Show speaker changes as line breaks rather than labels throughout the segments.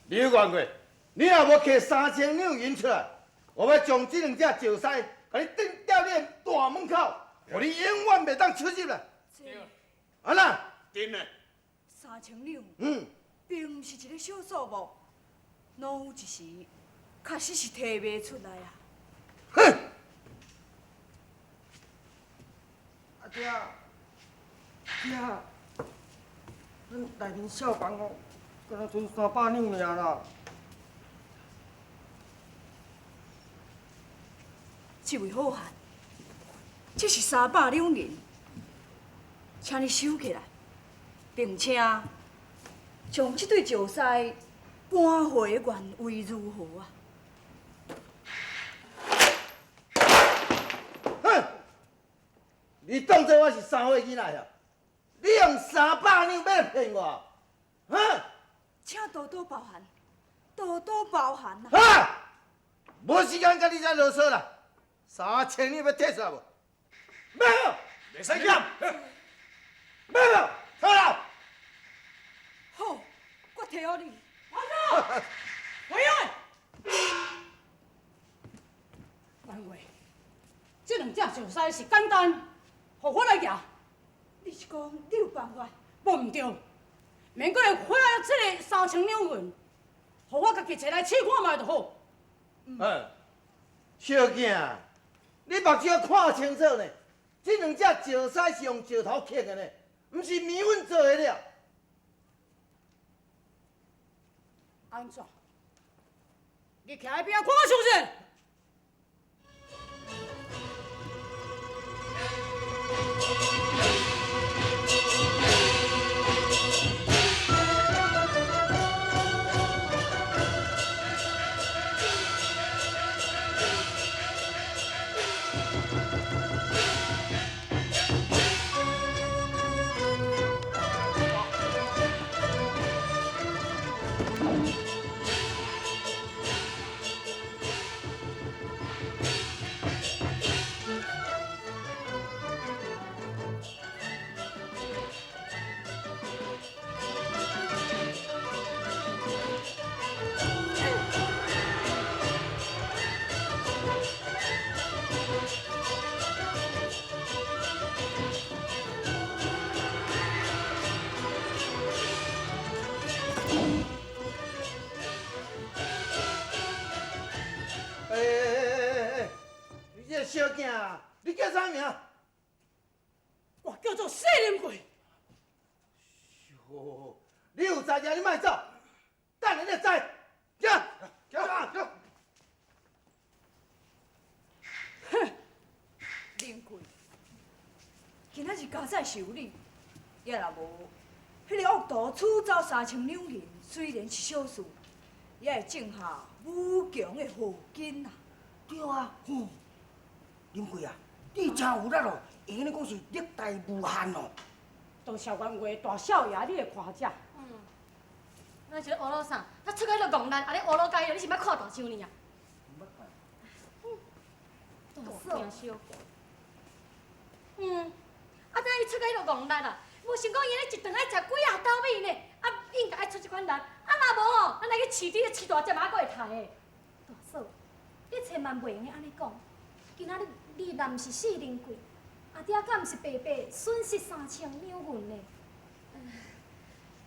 刘员外，你若無摕3000兩銀出來，我欲將這兩隻石獅，共你釘吊你的大門口，予你永遠袂當出入啦。按怎？
真的。
3000兩，並毋是一个小數目，老夫一時確實是提袂出來啊。
哼！
阿姐，姐，咱內面小房哦，敢若賰300兩爾啦。
這位好漢，這是300兩銀，請你收起來，並且將這對石獅搬回原位如何啊？
哼！你當作我是三歲囡仔呀？你用300兩欲來騙我？哼！
請多多包涵，多多包涵啊！
哈！無時間佮你遮囉嗦啦，3000兩欲提出來無？欲無？
袂使減。
欲無？提來。
好，我提予你。
安怎？回來。員外，這兩隻石獅是簡單，予我來舉。
你是講你有辦法？
無毋對，免閣來花這个3000兩銀，予我家己揣來試看覓就好。
嗯，小囝，你目睭看清楚呢，這兩隻石獅是用石頭刻的呢，毋是麵粉做的了。
按怎？你徛喺邊仔看我相信。
欸欸欸欸欸！你這個小囝，你叫啥名？
我叫做謝林貴。
喲，你有才智，你莫走，等下你就知。行，行，行。
哼，林貴，今仔日佳哉是有你，也若無，彼个惡徒取走3000兩銀，雖然是小事，也會種下無窮的禍根啊！
對啊，吼，林貴啊，你真有力哦，會用得講是力大無限哦。
多謝員外大少爺你的誇獎。
嗯，那是咧烏魯啥？那出去就戆力，啊你烏魯解，你是捌看大上呢啊？
毋捌看。
大惊小怪。嗯，啊，等伊出去就戆力啦，無想講伊咧一頓愛食幾仔斗米呢，啊，應該愛出這款力，啊若無吼，咱來去飼豬，飼大隻馬閣會刣的。大嫂，你千萬袂用得按呢講，今仔日你若毋是四林貴，阿爹敢毋是白白損失3000兩銀呢？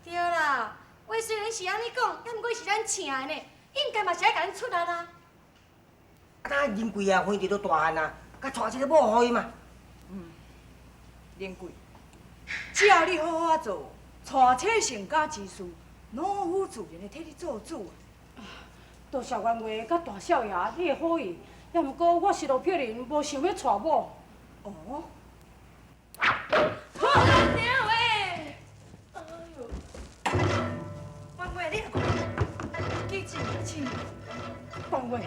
對啦，話雖然是按呢講，猶毋過是咱請的呢，應該嘛是愛共咱出力啦。
啊，等林貴啊，反正都大漢啊，佮娶這个某予伊嘛。
嗯，林貴，只要你好好仔做，娶妻成家之事，老夫自然會替你做主啊。
多謝員外佮大少爺你的好意，猶毋過我是落魄人，無想欲娶某。
哦。
好娘欸！哎呦，
員外，你来看，记者，请。
员外，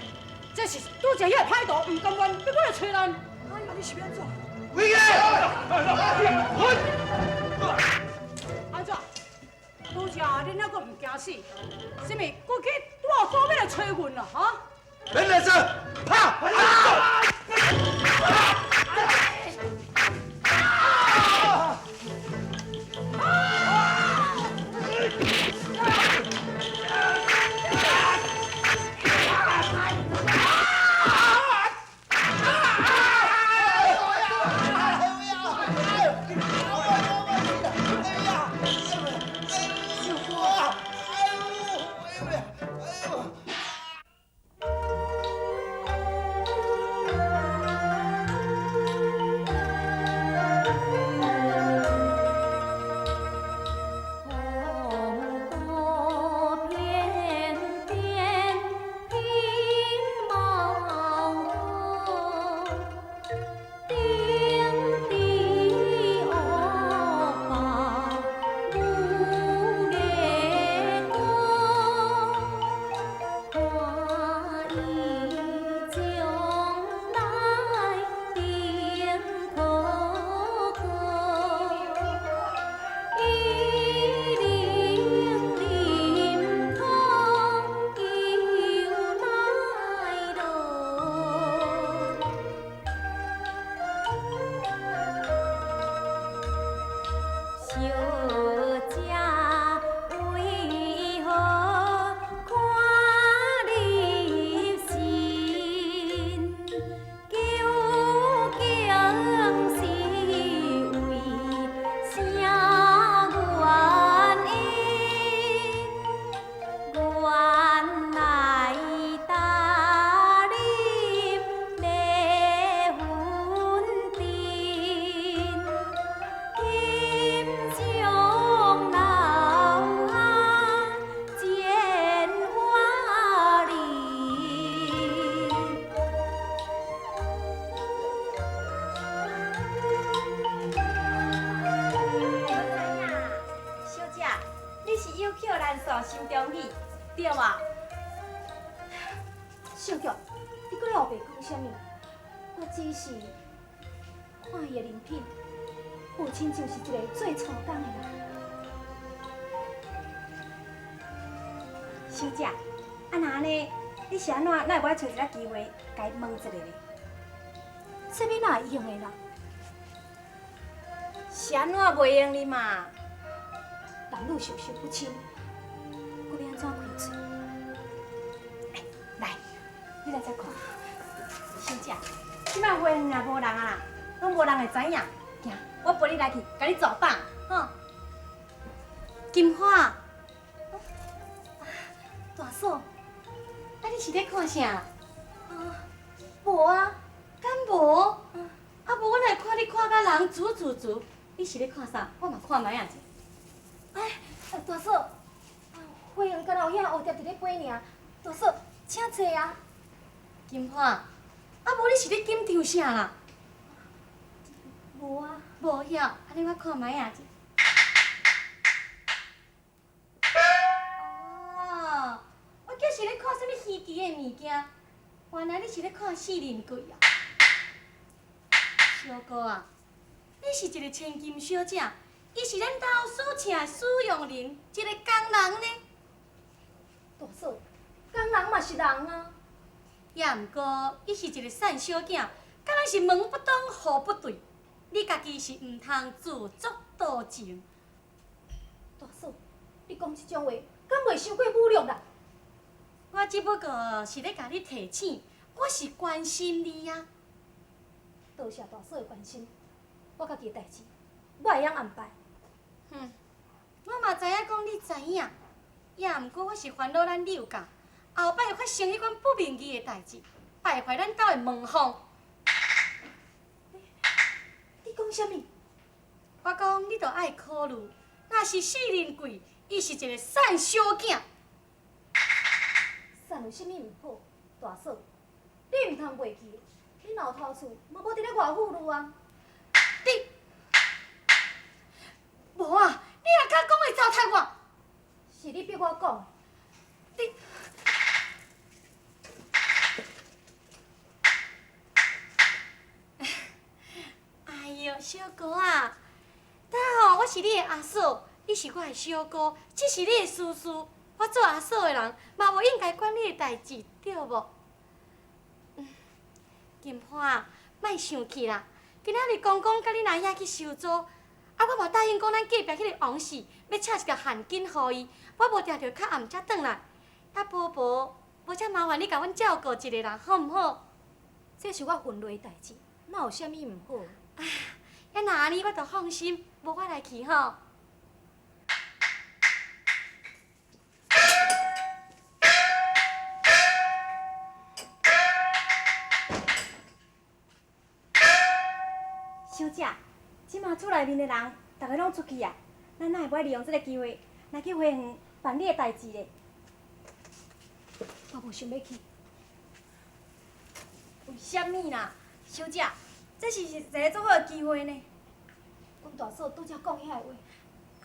這是拄才彼个歹徒，毋甘願欲閣來揣咱。
哎呦，你是欲按怎？
回去！
按怎？拄才恁猶閣毋驚死？啥物？閣去拄后所欲來揣阮啦？哈？
免來說，拍！
是有巧难诉心中喜，对无？
小玉，你阁咧乌白讲啥物？我只是看伊的人品，无亲像是一个做粗工的人。
小姐，啊若按呢，你是按怎？哪会无爱揣一个机会，共伊问一下咧？
这欲哪会用的啦？
是按怎袂用哩嘛？
男女授受不亲，阁欲按怎开嘴？
欸，来，你来这看。小姐，这摆花园也无人啊啦，拢无人会知影。行，我陪你来去，共你做榜，吼。
金花，大嫂，啊你是咧看啥？
啊，无啊，
敢无？啊无，我来看你看甲人煮煮煮，你是咧看啥？我嘛看觅仔者。
哎，大嫂，花园敢若有遐蝴蝶伫咧飞尔，大嫂，请坐啊。
金花，啊无你是咧紧张啥啦？
无啊，
无晓，按呢我看觅仔者。哦，我叫是咧看啥物稀奇的物件，原来你是咧看四邻柜啊！小哥啊，你是一个千金小姐，伊是咱兜所请的使用人，一个工人呢。
大嫂，工人嘛是人啊。
也毋过，伊是一个散小囝，敢若是门不当户不对，你家己是毋通自作多情。
大嫂，你讲这种话，敢袂伤过侮辱啦？
我只不过是咧共你提醒，我是关心你啊。
多谢大嫂的关心，我家己的代志，我会晓安排。
哼，我嘛知影讲你知影，也毋过我是烦恼咱柳家后摆会发生彼款不明义的代志，败坏咱兜的门风。
你讲啥物？
我讲你著爱考虑，若是四邻贵，伊是一个散小囝。
散有啥物毋好？大嫂，你毋通袂记，你若有偷厝，嘛无伫咧外妇女啊。
你无啊？你若敢讲会糟蹋我？
是你逼我讲的。
你，哎哟，小哥啊，拄吼，我是你的阿嫂，你是我的小姑，这是你的私事。我做阿嫂的人，嘛无应该管你的代志，对无？金花，莫生气啦！今仔日公公佮你阿兄去收租，啊，我嘛答应讲咱隔壁彼个王氏欲请一条现金予伊，我无定著较暗才转来。啊，婆婆，无遮麻烦你共阮照顾一下啦，好毋好？
这是我分内的代志，哪有啥物毋好？
啊，若按呢，我就放心，无我来去吼。
小姐，这马厝内面的人，逐个拢出去啊，咱哪会无爱利用这个机会来去花园办你的代志咧？
我无想欲去。
为啥物啦，小姐？这是一个足好的机会呢。
阮大嫂拄才讲遐个话。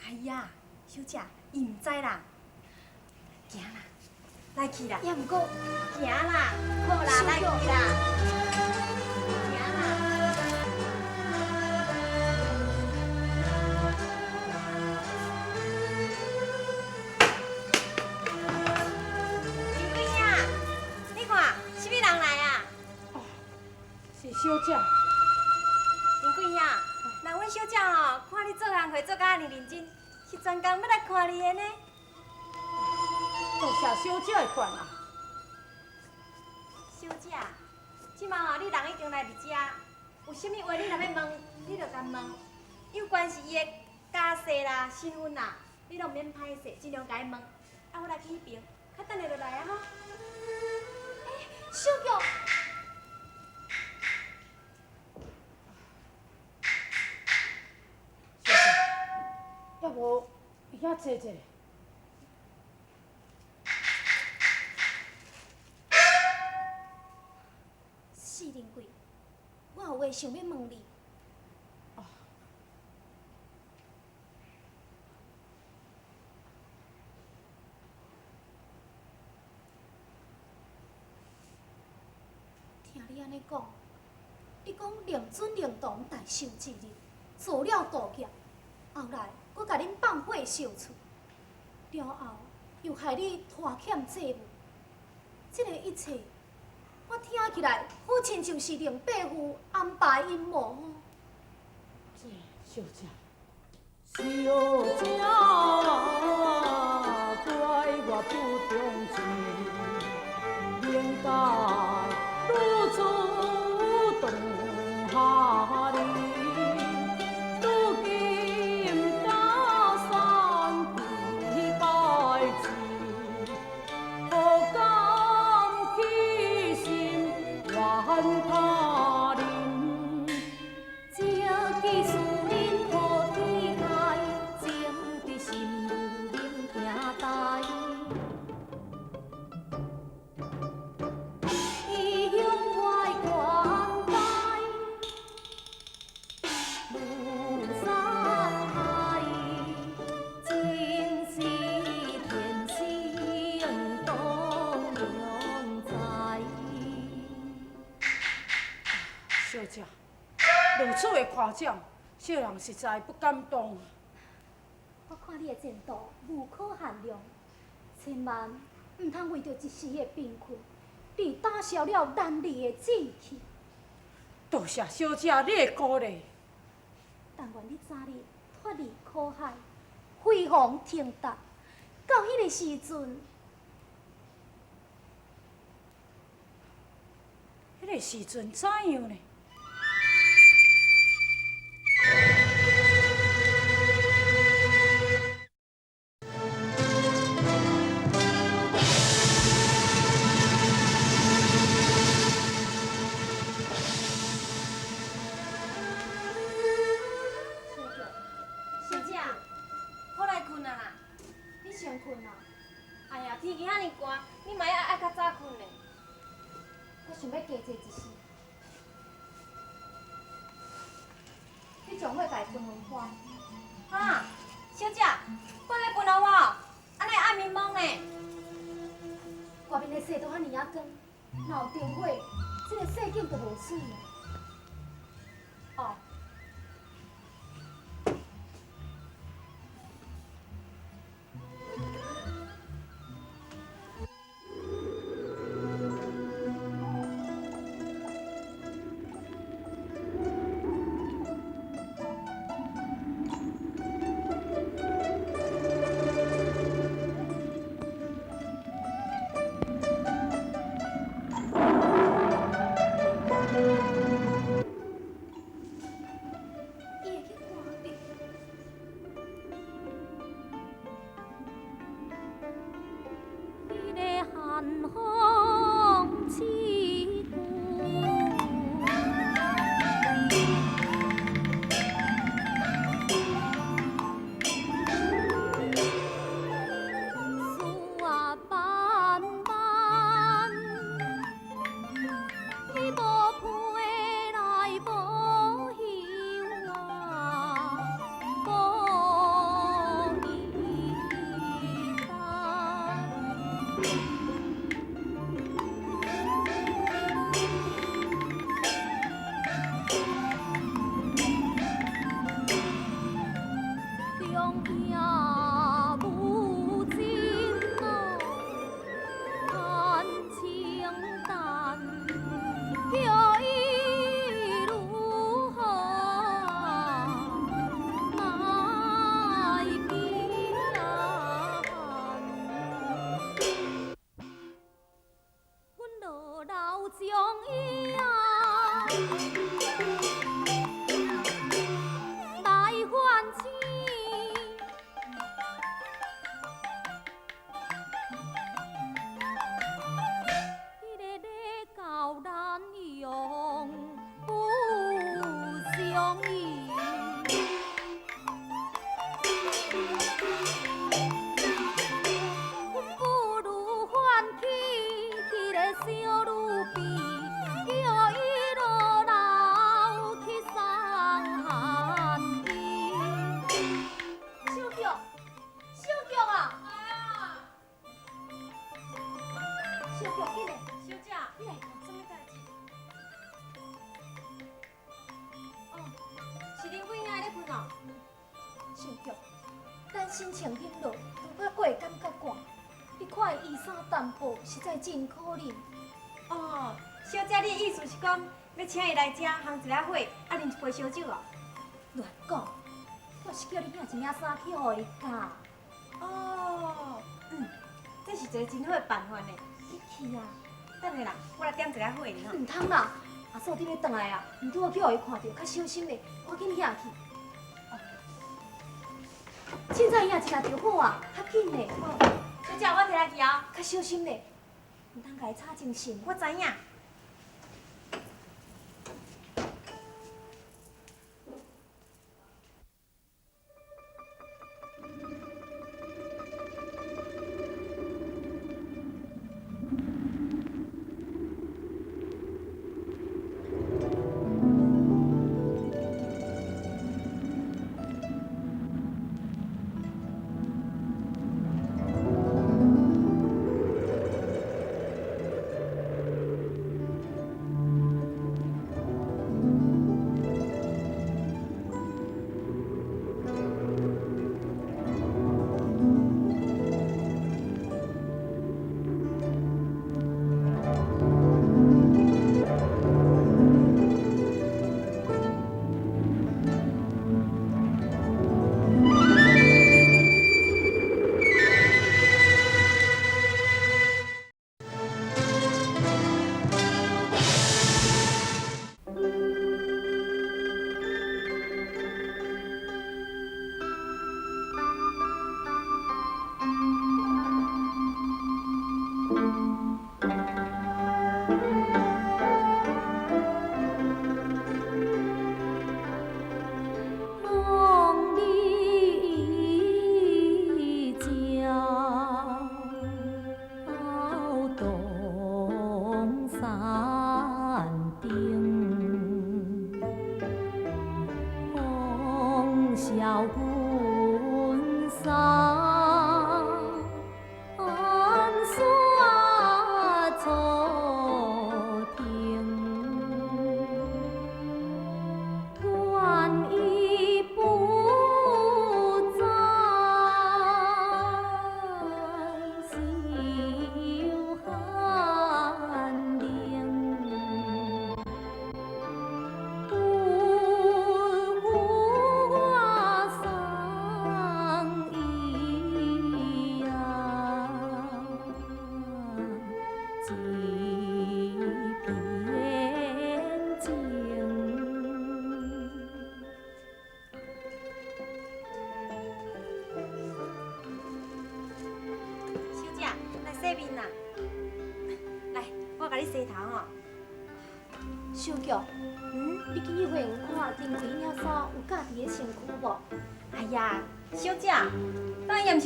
哎呀，小姐，伊毋知啦。行啦，来去啦。
也毋过，
行啦，好啦，来去啦。行啦。林桂啊，你看，啥物人来啊？
哦，是小姐。
林桂啊，那阮小姐吼，看你做工课做甲按呢认真，是专工欲来看你的呢。
多谢小姐的关爱。
小姐，这马吼，你人已经来伫遮，有啥物话你若欲问，你就共问。有关是伊的家世啦、身份啦，你拢毋免歹势，尽量共伊问。啊，我来去彼边，较等下就来啊吼。
欸，小玉。
小姐，要无伫遐坐坐。
四邻贵，我有话想欲问你。
哦。
聽你按呢講，你講令尊令堂大壽之日，做了道業，後來閣共恁放火燒厝，了後又害你拖欠債務，這個一切，我聽起來好親像是令伯父安排陰謀。
這小姐，小姐，怪我不重情，明白如此当下你，如今江山已败去，何敢起心怨他人？
这记事恁好天开，情伫心如恁兄弟。伊向我的关怀，如山海，真是天生当良才。
小姐，如此的誇獎，小人實在不敢當。
我看你的前途無可限量，千萬毋通為著一時的貧困，而打消了男兒的志氣。
多謝小姐你的鼓勵。
但願你早日脫離苦海，飛黃騰達。到彼個時陣，
彼個時陣怎樣呢？
小姐，好來睏啊啦！
你先睏啊！
哎呀，天氣遐爾寒，你嘛愛愛較早睏呢。
我想欲加坐一時，去將火共分分花。
哈，小姐，我欲分予我，按呢暗暝濛呢。
外面的雪都遐爾仔光，若有燈火，這个雪景就無媠啊。
哦。
小心情翕落，拄较阁会感觉寒。你看伊衣衫单薄，实在真可怜。
哦，小姐，你的意思是讲，欲请伊来遮烘一下火，啊，啉一杯烧酒哦？
乱讲！我是叫你兄一领衫去予伊加。
哦，这是一个真好的办法呢。
你去啊！
等下啦，我来点一下火尔。
毋通啦，阿嫂你欲转来啊，毋拄好去予伊看著，较小心的，赶紧遐去。凊彩影一下就好啊，较紧的。
小姐，我提来去啊。
较小心的，毋通共伊吵精神。
我知影。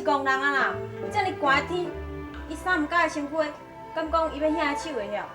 戆人啊啦！遮尔寒的天，伊衫毋佮身躯，敢讲伊欲遐手会晓？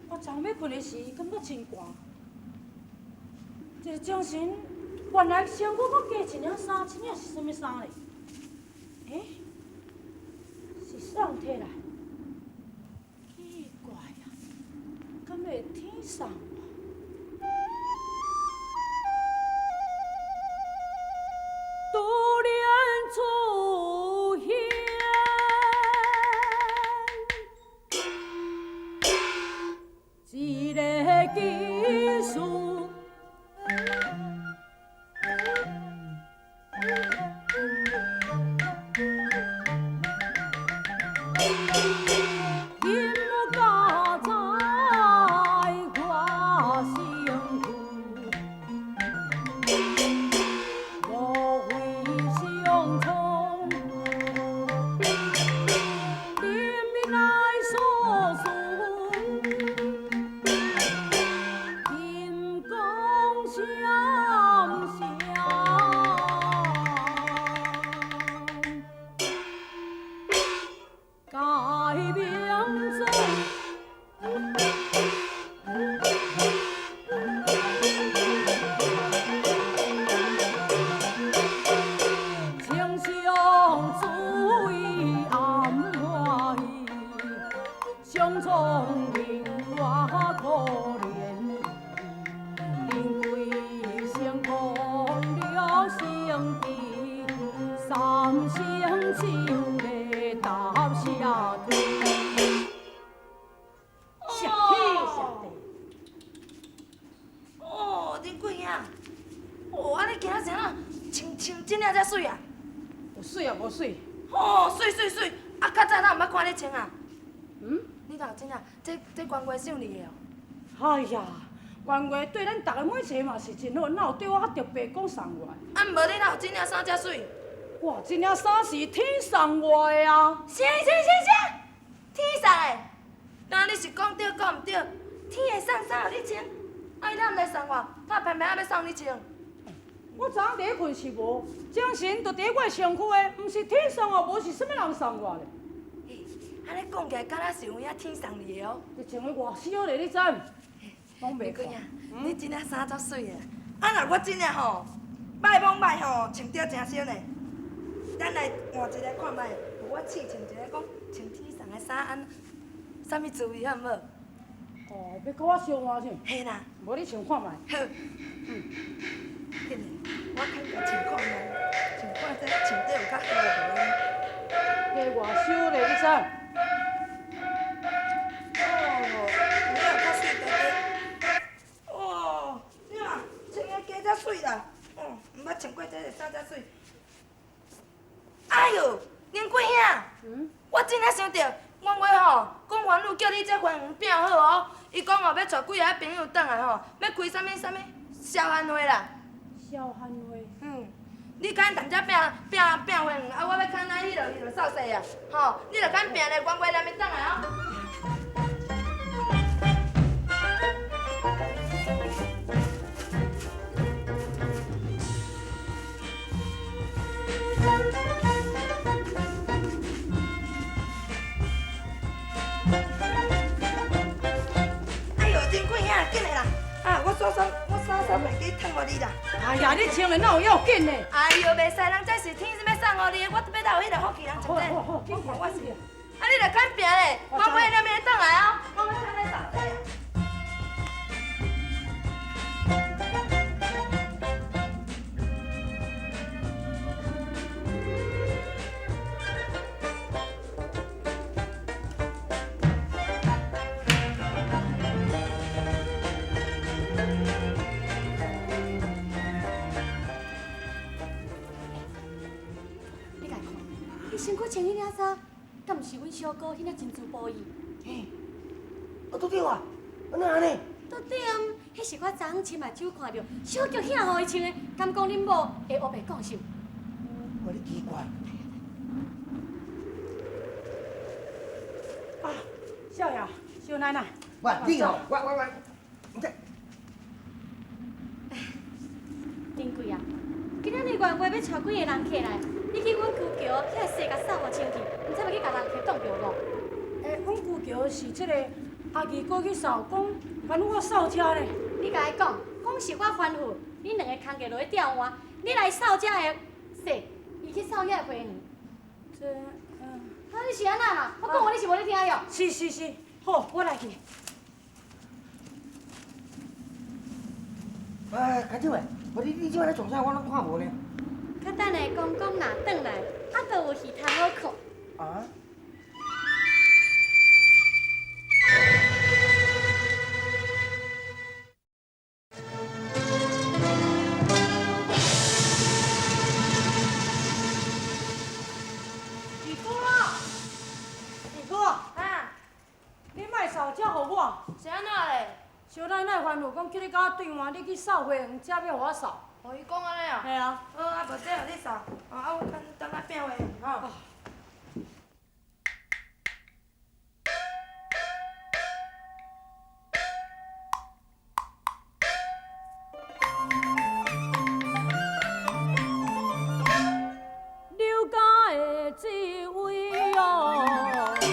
我昨暝困的时，感觉真寒。一个精神，原来身躯阁加一领衫，这领是啥物衫咧？欸，是送提来？奇怪啊，敢会天送我？独怜出现。一个技术，金家财我身躯，无非相从。改名做。情相注意暗欢喜，相从令我可怜。林桂成空了生地，三生手咧搭下腿。谢天谢地。
哦，林桂兄，哦，啊你今仔是按怎穿穿这领遮媠啊？
有媠啊，无媠？
哦，媠媠媠！啊，较早哪毋捌看你穿啊？
嗯？
你若有真啊？这官月赏你的哦。
哎呀，官月对咱逐个每一个嘛是真好，哪有对我较特别讲送我？
啊，毋无你哪有这领衫遮媠？
哇，这领衫是天送我的啊！
啥啥啥啥？天送的？那你是讲对讲毋对？天会送衫予你穿，啊伊哪毋来送我？哪偏偏爱欲送你穿？
我昨昏伫咧睏是无，精神就伫咧我的身躯的，毋是天送我，无是啥物人送我咧？
欸，按呢讲起来，敢若是有影天送你的哦。
你穿的偌俗咧，你知？拢袂看。
你这领衫足媠的，啊若我这领吼，歹摸歹吼，穿著真俗呢。咱来换一个看觅，我试穿一个，讲穿天送的衫按，啥物滋味好毋好？
哦，欲佮我相换啥？
嘿啦。
无你穿看觅。
好。嗯。紧嘞，我较共穿看觅，穿看这穿得有较好无？
加偌俗咧，你知？
哦，有影较媠滴滴。哦，你看，穿个加遮媠啦，哦，毋捌穿过这个衫遮媠。哎哟，林桂兄，我真正想著，阮话吼，讲元女叫你这花园拼好哦，伊讲哦欲带几个朋友转来吼，欲开啥物啥物消寒会啦。
消寒会。
嗯，你较踮遮拼拼拼花园，啊，我欲较那彼落彼落扫势啊，吼，你著较拼咧，阮话连欲转来哦。哎呦，林桂兄，紧来啦！啊，我煞煞我衫衫袂记褪予你啦。
哎呀，你穿的哪有要紧的？
哎呦，袂使，人这是天欲送予你的，我欲到有彼个福气人穿这。
好，好，
我看我是。啊，你著较拼咧，我尾了欲转来哦，我欲较咧扫地。
你共看，伊身躯穿彼领衫，敢毋是阮小姑彼领珍珠布衣？
嘿，啊拄著啊，啊哪按呢？
拄著，彼是我昨昏亲目睭看著，小菊兄予伊穿的，敢讲恁某会乌白讲是毋？
哇，你奇怪。
啊，少爷，少奶奶。
喂，你吼，我我我，毋知。
林贵啊，今仔日元月欲带几个人客来，你去阮舅桥遐洗共扫予清气，毋知欲去共人客挡著无？
欸，阮舅桥是这个阿二哥去扫，讲吩咐我扫遮咧。
你共伊讲，讲是我吩咐，恁两个工课落去调换，你来扫遮个雪，伊去扫遐个花园。
这，
啊，你是按怎啦？我讲话你是无咧听哟？
是是是，好，我来去。
哎，牵手的，无你你这摆咧创啥？我拢看无呢。
较等下公公若转来，啊，就有戏通好看。
啊？
二哥啊，二哥啊，
啊，
你莫扫遮予我。
是按怎咧？
小奶奶吩咐讲，叫你共我对换，你去扫花园，遮欲予我扫。
哦，伊讲按呢哦。
嘿啊。
好，啊无这予你扫，哦啊我等等下拼花园吼。
刘家的这位哦。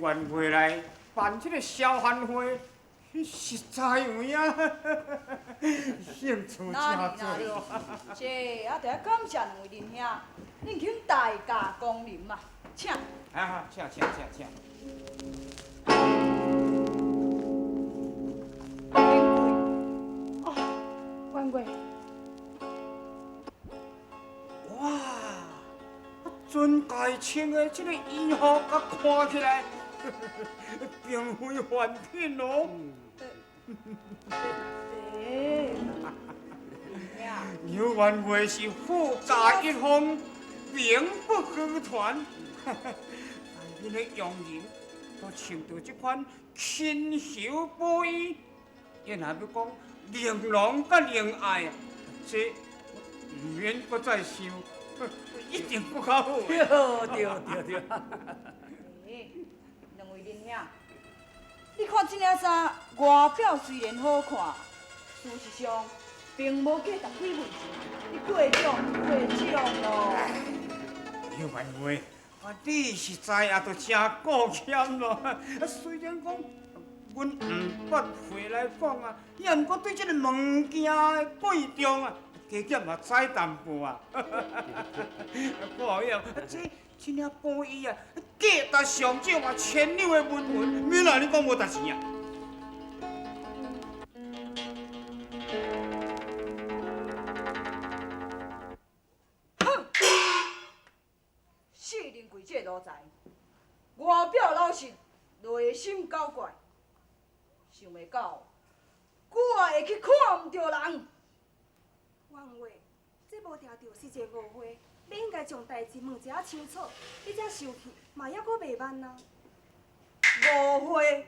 元月来办这个消寒会，实在有影，兴趣真济哦。
这啊，得爱感谢两位仁兄，恁肯大驾光临啊，请。
啊，请请请请。
哦，元月。
哇，尊家穿的这个衣服，甲看起来并非凡品哦。刘元月是富甲一方，名不虚传。恁的佣人都穿著这款轻袖布衣，伊若要讲玲珑佮玲爱，这毋免阁再想，一定阁较好。
对对对对。
两位仁兄，你看这领衫外表虽然好看，事实上并无价值几文钱，你过奖过奖咯。
刘元月，啊，你实在也都真顾俭咯。啊，虽然讲，阮毋捌话来讲啊，也毋过对这个物件的贵重啊，加减嘛知淡薄啊。看好样，这领布衣啊，价值上少嘛，千两的文文，免来你讲无值钱啊？
哼！四仁贵这个奴才，外表老实，内心狡怪，想袂到，我会去看毋著人。
元月，这无定著是一个误会，你应该将代志问一下清楚，你才生气，嘛犹阁袂慢啊。
误会，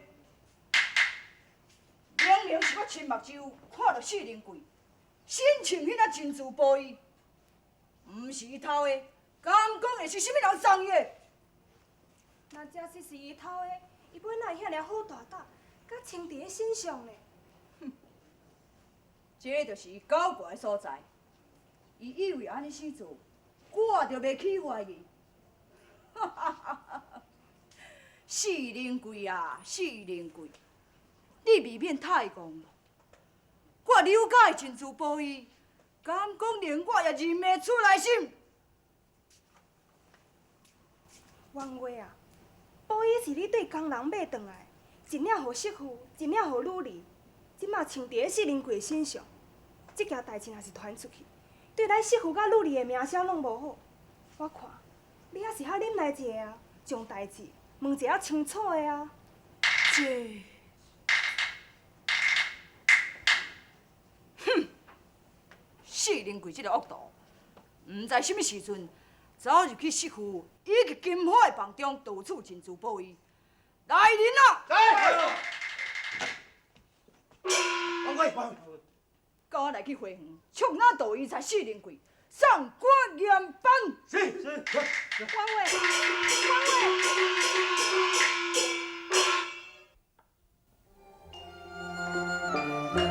明明是我亲目睭看著四仁贵，身穿彼领真珠布衣，毋是伊偷的，敢讲会是啥物人送伊的？
若真是是伊偷的，伊本来遐尔好大胆，敢穿伫咧身上呢？
哼，这就是伊狡怪的所在。伊以为按呢死做，我就袂起怀疑。哈哈哈哈！四仁贵啊，四仁贵，你未免太戆了。我了解真珠布衣，敢讲连我也认袂出来甚？
元月啊，布衣是你对工人买转来，一领予媳妇，一领予女儿，这马穿伫咧四仁贵身上，这件代志若是传出去，对咱媳妇佮女儿的名声拢无好。我看你还是较忍耐一下啊，将代志问一下清楚的啊。
这，哼，四仁贵这个恶徒，毋知啥物时阵走入去媳妇以及金花的房中盗取珍珠布衣。来人啊！
来！王贵，
佮我来去花园，捉拿盗衣才四仁贵，送官严办。
是是。
王伟，王伟。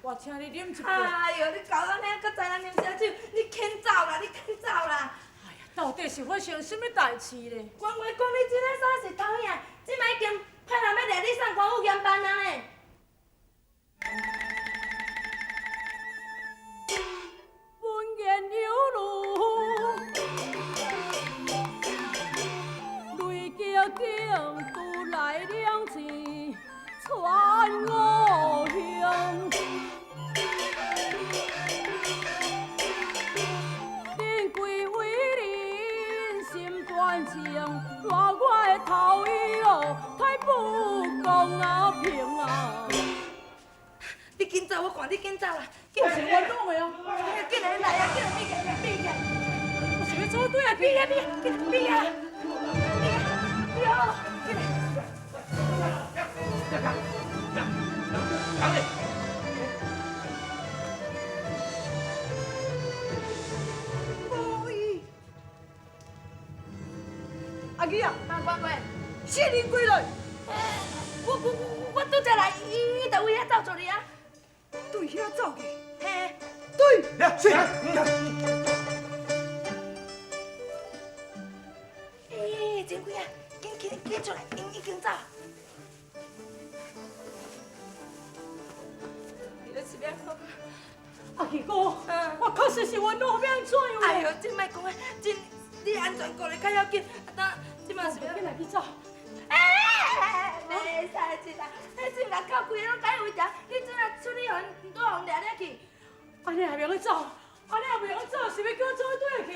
我请你啉一杯。
哎呦，你搞到那阁知咱啉烧酒，你肯走啦，你肯走啦！
哎呀，到底是发生啥物代志咧？
官话讲你这个衫是偷影，这摆已经派人欲掠你送官府严办啊咧！走，我看你紧走啦。
我是冤枉的哦。
紧来来啊，紧来，变起来，变起来。
我是欲走对啊，
变啊变，紧变啊，变啊，变啊，紧来。
宝仪，阿姊啊，
啊，乖乖，
四人归来。
我拄才来，伊就为遐走出去啊。
对遐走去。
嘿。
对。
来，是。
欸，真贵啊！紧紧紧出来，𪜶已经走。你咧是欲按怎？
阿奇哥，我确实是冤枉，欲按怎样？
哎哟，这莫讲啊，真你安全顾咧较要紧，啊，等这嘛是欲
紧来去走。
哎，袂使这啦，彼这人口规个拢解围条，你这若出去予𪜶拄予𪜶掠了去。
按呢也袂用走，按呢也袂用走，是欲叫我做伙转去？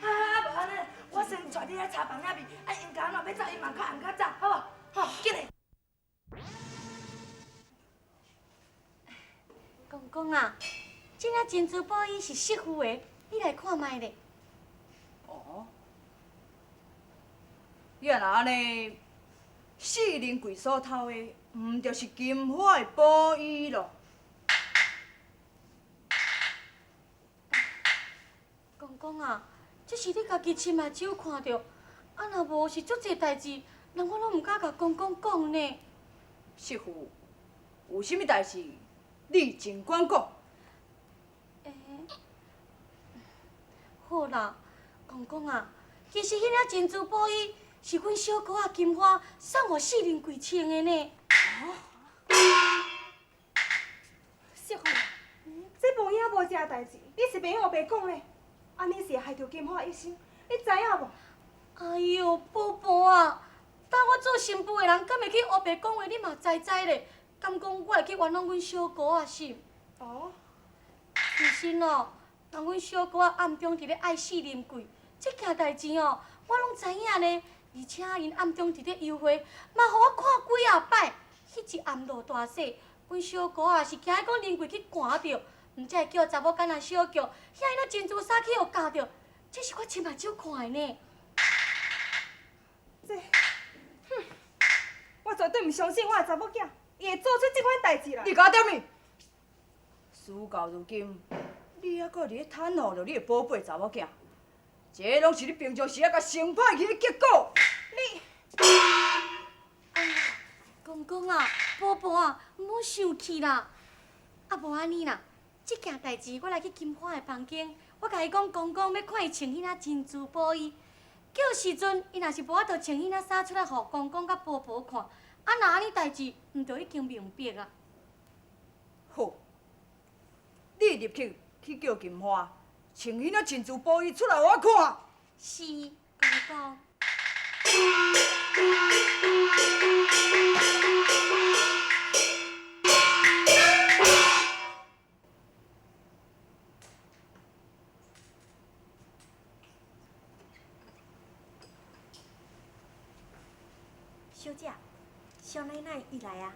啊，无按呢，我先带你来茶房那边，啊，𪜶家若欲走，伊嘛较红较走，好无？好，紧来。
公公啊，这领珍珠宝衣是媳妇的，你来看觅咧。
哦，你若按呢，四人柜所偷的，毋就是金花的宝衣咯？
公公啊，这是你家己亲目睭看著，啊若无是足济代志，人我拢毋敢共公公讲呢。
媳妇，有啥物代志，你尽管讲。
欸，好啦，公公啊，其实彼领珍珠宝衣是阮小姑仔金花送予四林贵穿的呢。
媳妇，这无影无迹的代志，你是袂用乌白讲咧，按呢是会害著金花一生，你知影无？
哎哟，婆婆啊，当我做新妇的人，敢会去乌白讲话？你嘛知知咧。敢讲我会去冤枉阮小姑仔是？
哦。
其实哦，人阮小姑仔暗中伫咧爱四林贵，这件代志哦，我拢知影呢。而且𪜶暗中伫咧幽会，嘛予我看几仔摆。彼一暗落大雪，阮小姑仔是惊讲林贵去寒著，毋才会叫查某囡仔小叫，遐伊那珍珠衫去予咬著，这是我亲目睭看的呢。
这，哼，我绝对毋相信我的查某囝，伊会做出这款代志来。
你共我点去？事到如今，你犹阁伫咧袒护著你的宝贝查某囝，这拢是你平常时仔共生歹去的结果。
你，
哎呀，公公啊，婆婆啊，毋好生气啦。啊，无按呢啦，这件代志我来去金花的房间，我共伊讲，公公欲看伊穿彼领珍珠宝衣，叫时阵伊若是无法度穿彼领衫出来，予公公佮婆婆看，啊，若按呢代志，毋就已经明白啊。
好，你入去去叫金花穿彼领珍珠宝衣出来，予我看。
是，公公。
小姐，少奶奶伊来啊。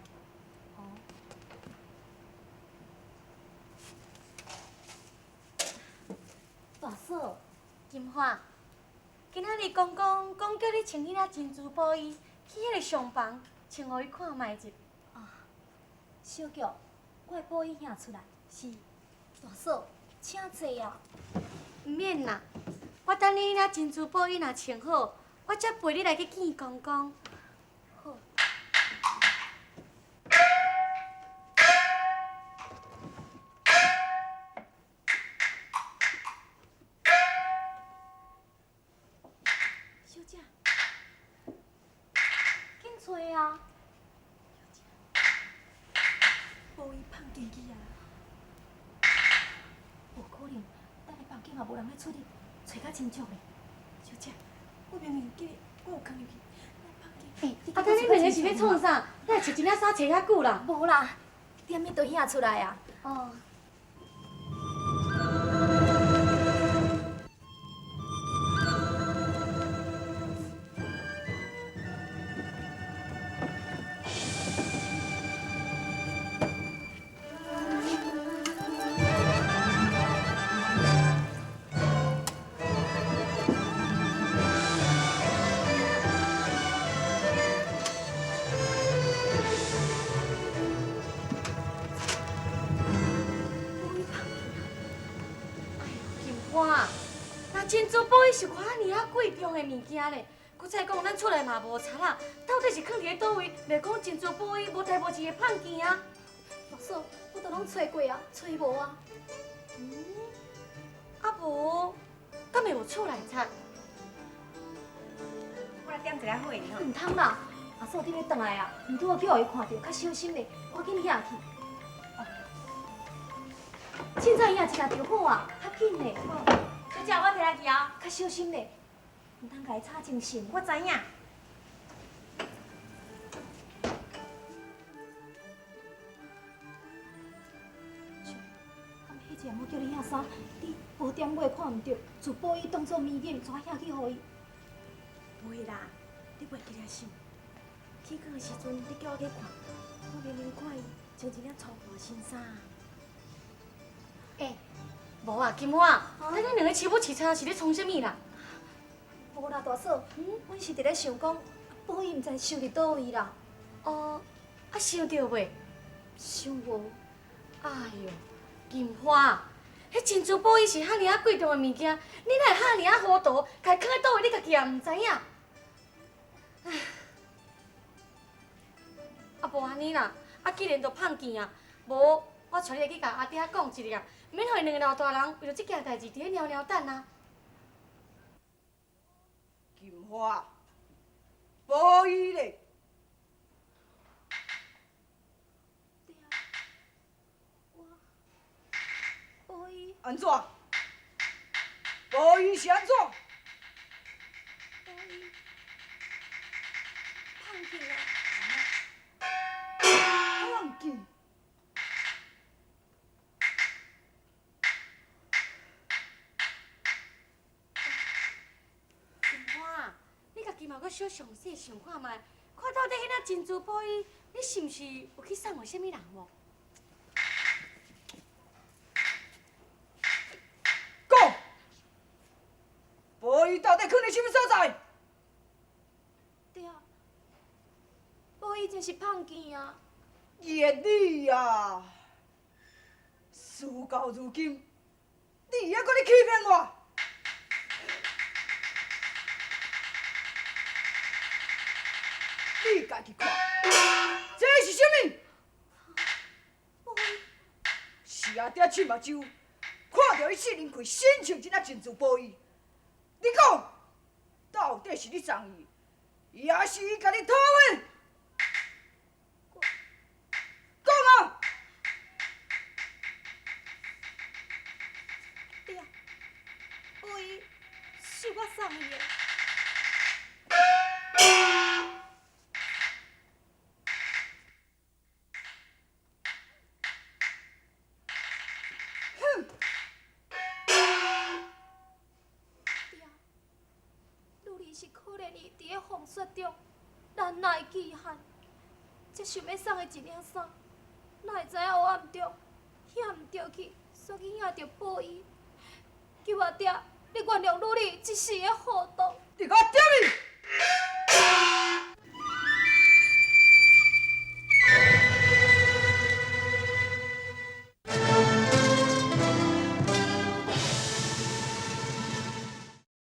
哦。
大嫂，金花，今仔日公公讲叫你穿彼领珍珠宝衣去彼个上房，穿予伊看觅者。
啊，小玉，我的宝衣拿出来。
是。
大嫂，请坐啊。
毋免啦，我等你彼领珍珠宝衣若穿好，我才陪你来去见公公。
好。小姐，紧坐啊！
小姐，宝衣放进去啊！
无可能，等下房间也无人咧出入，揣较清楚咧。
小姐，我明明记得我有囥入去，放进。
欸，啊，等恁两个是欲创啥？哪会穿一领衫穿遐久啦？
无啦，踮咧都遐出来啊。
哦。花，那珍珠宝衣是偌尔仔贵重的物件咧，搁再讲咱厝内嘛无贼仔，到底是囥伫咧佗位？袂讲珍珠宝衣无代无志会胖见啊？
大嫂，我都拢揣过啊，揣无啊。
嗯，啊无，敢会有厝内贼？
我来点一下火吼。
毋通啦，阿嫂，你欲转来啊？毋拄好去予伊看著，较小心咧，赶紧遐去。凊彩遐一下就好啊，较紧咧。
小姐，我提来去啊。
较小心咧，毋通共伊吵精神。
我知影。
敢彼一下我叫你遐衫，你无点我会看毋著，自宝衣当作物件，怎遐去予伊？
袂啦，你袂记得心。起床的时阵，你叫我去看，我明明看伊穿一领粗布新衫。
欸，无啊，金花，咱恁两个饲母饲贼是咧创啥物啦？
无啦，大嫂，阮是伫咧想讲，宝衣毋知收伫佗位啦。
哦，啊，收著未？
收无。
哎哟，金花，彼珍珠宝衣是遐尔仔贵重的物件，你哪会遐尔仔糊涂，共伊囥伫佗位，你家己也毋知影？唉，啊无按呢啦，啊既然都胖见啊，无我带你去共阿爹讲一下，免予𪜶两个老大人为著这件代志伫咧猫猫等啊。
金花，宝衣咧？
对啊，我宝衣
按怎？宝衣是按怎？
宝衣胖见啊！
胖见。
金花，你家己嘛阁小详细想看觅，看到底彼领珍珠宝衣，你是毋是有去送予啥物人无？
讲，宝衣到底囥伫啥物所在？
对啊，宝衣真是胖见啊！
言你啊，事到如今，你犹阁咧欺骗我？你家己看，这是啥物？是阿爹拭目睭，看著伊四灵开新穿这领珍珠宝衣，你讲，到底是你送伊，抑是伊共你讨的？讲啊！
对啊，宝衣是我送伊的。
哼！
对啊，女儿是可怜伊伫咧风雪中难耐饥寒，才想欲送伊一领衫，哪会知影黑暗中遐毋著去，煞去遐著宝衣。求阿爹，你原谅女儿一时的糊涂。
你共我点伊！